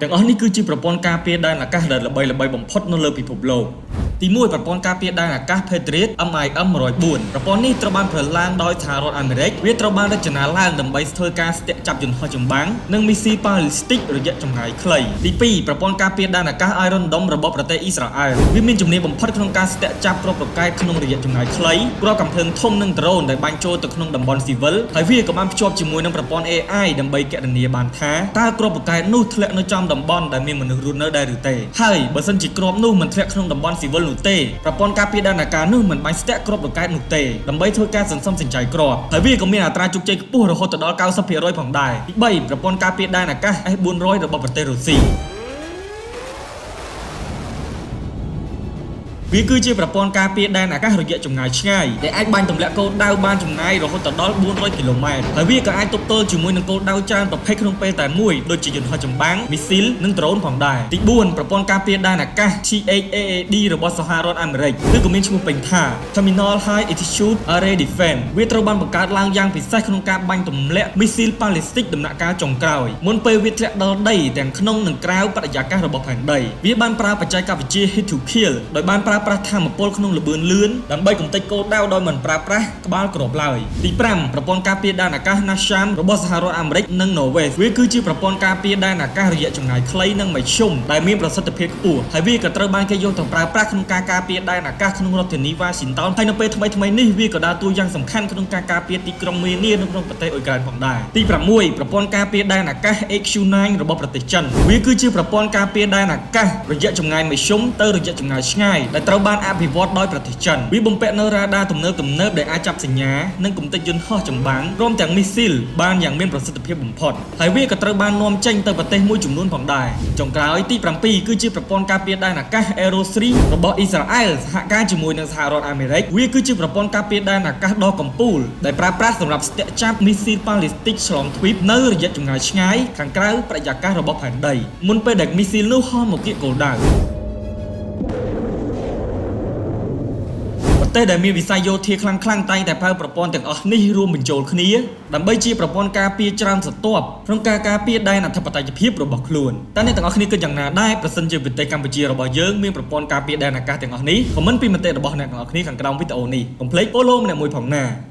ទាំងអស់នេះគឺជាប្រព័ន្ធការពារដែនអាកាសដែលល្បីៗបំផុតនៅលើពិភពលោកទី1ប្រព័ន្ធការពារដែនអាកាស Patriot MIM 104ប្រព័ន្ធនេះត្រូវបានផលិតឡើងដោយសហរដ្ឋអាមេរិកវាត្រូវបានរចនាឡើងដើម្បីធ្វើការស្ទាក់ចាប់យន្តហោះចម្បាំងនិងមីស៊ីលប៉ាឡីស្ទិករយៈចម្ងាយខ្លីទី2ប្រព័ន្ធការពារដែនអាកាស Iron Dome របស់ប្រទេសអ៊ីស្រាអែលវាមានជំនាញបំផុតក្នុងការស្ទាក់ចាប់គ្រាប់រ៉ុកែតក្នុងរយៈចម្ងាយខ្លីគ្រាប់កាំភ្លើងធំនិងដ្រូនដែលបាញ់ចូលទៅក្នុងតំបន់ស៊ីវិលហើយវាក៏បានភ្ជាប់ជាមួយនឹងប្រព័ន្ធ AI ដើម្បីគណនាបានថាតើគ្រាប់រ៉ុកែតនោះធ្លាក់នៅចំតំបន់ដែលមានមនុស្សរស់នៅដែរឬទេហើយបើសិនជាគ្រាប់នោះមិនធ្លាក់ក្នុងតំបន់ស៊ីវិលនោះទេប្រព័ន្ធការពារដែនអាកាសនោះមិនបាញ់ស្ទាក់គ្រាប់រ៉ុកែតនោះទេដើម្បីធ្វើការសន្សំសំចៃគ្រាប់ហើយវាក៏មានអត្រាជោគជ័យខ្ពស់រហូតដល់90%ផងដែរទី3ប្រព័ន្ធការពារដែនអាកាស S400 របស់ប្រទេសរុស្ស៊ីវាគឺជាប្រព័ន្ធការពារដែនអាកាសរយៈចម្ងាយឆ្ងាយដែលអាចបាញ់ទម្លាក់គោលដៅបានចម្ងាយរហូតដល់400គីឡូម៉ែត្រហើយវាក៏អាចទប់ទល់ជាមួយនឹងគោលដៅច្រើនប្រភេទក្នុងពេលតែមួយដូចជាយន្តហោះចម្បាំងមីស៊ីលនិងដ្រូនផងដែរទី4ប្រព័ន្ធការពារដែនអាកាស THAAD របស់សហរដ្ឋអាមេរិកឬក៏មានឈ្មោះពេញថា Terminal High Altitude Area Defense វាត្រូវបានបង្កើតឡើងយ៉ាងពិសេសក្នុងការបាញ់ទម្លាក់មីស៊ីលប៉ាឡេស្ទិកដំណាក់កាលចុងក្រោយមុនពេលវាធ្លាក់ដល់ដីទាំងក្នុងនិងក្រៅបរិយាកាសរបស់ផែនដីវាបានប្រើបច្ចេកវិទ្យា Hit to Kill ដោយបានប្រើប្រាស់ថាមពលក្នុងល្បឿនលឿនដើម្បីកម្ទេចគោលដៅដោយមិនប្រើប្រាស់ក្បាលគ្រាប់ឡើយទី5ប្រព័ន្ធការពារដែនអាកាស NASAMS របស់សហរដ្ឋអាមេរិកនិងណ័រវេសវាគឺជាប្រព័ន្ធការពារដែនអាកាសរយៈចម្ងាយខ្លីនិងមធ្យមដែលមានប្រសិទ្ធភាពខ្ពស់ហើយវាក៏ត្រូវបានគេយកទៅប្រើប្រាស់ក្នុងការការពារដែនអាកាសក្នុងរដ្ឋធានីវ៉ាស៊ីនតោនហើយនៅពេលថ្មីៗនេះវាក៏ដើរតួយ៉ាងសំខាន់ក្នុងការការពារទីក្រុងនានានៅក្នុងប្រទេសអ៊ុយក្រែនផងដែរទី6ប្រព័ន្ធការពារដែនអាកាស HQ9 របស់ប្រទេសចិនវាគឺជាប្រព័ន្ធការពារដែនអាកាសរយៈចម្ងាយមធ្យមទៅរយៈចម្ងាយឆ្ងាយដែលត្រូវបានអភិវឌ្ឍដោយប្រទេសចិនវាបំពាក់នូវរ៉ាដាទំនើបៗដែលអាចចាប់សញ្ញានិងកម្ទេចយន្តហោះចម្បាំងព្រមទាំងមីស៊ីលបានយ៉ាងមានប្រសិទ្ធភាពបំផុតហើយវាក៏ត្រូវបាននាំចេញទៅប្រទេសមួយចំនួនផងដែរចុងក្រោយទី7គឺជាប្រព័ន្ធការពារដែនអាកាស Arrow 3របស់អ៊ីស្រាអែលសហការជាមួយនឹងសហរដ្ឋអាមេរិកវាគឺជាប្រព័ន្ធការពារដែនអាកាសដ៏កំពូលដែលប្រើប្រាស់សម្រាប់ស្ទាក់ចាប់មីស៊ីលប៉ាឡេស្ទិកឆ្លងទ្វីបនៅរយៈចម្ងាយឆ្ងាយខាងក្រៅបរិយាកាសរបស់ផែនដីមុនពេលដែលមីស៊ីលនោះហោះមកគៀកគោលដៅប្រទេសដែលមានវិស័យយោធាខ្លាំងៗតែងតែប្រើប្រព័ន្ធទាំងអស់នេះរួមបញ្ចូលគ្នាដើម្បីជាប្រព័ន្ធការពារច្រើនស្រទាប់ក្នុងការការពារដែនអធិបតេយ្យភាពរបស់ខ្លួនតើអ្នកទាំងអស់គ្នាគិតយ៉ាងណាដែរប្រសិនជាប្រទេសកម្ពុជារបស់យើងមានប្រព័ន្ធការពារដែនអាកាសទាំងអស់នេះខមមិនពីមតិរបស់អ្នកទាំងអស់គ្នាខាងក្រោមវីដេអូនេះកុំភ្លេច follow ម្នាក់មួយផងណា។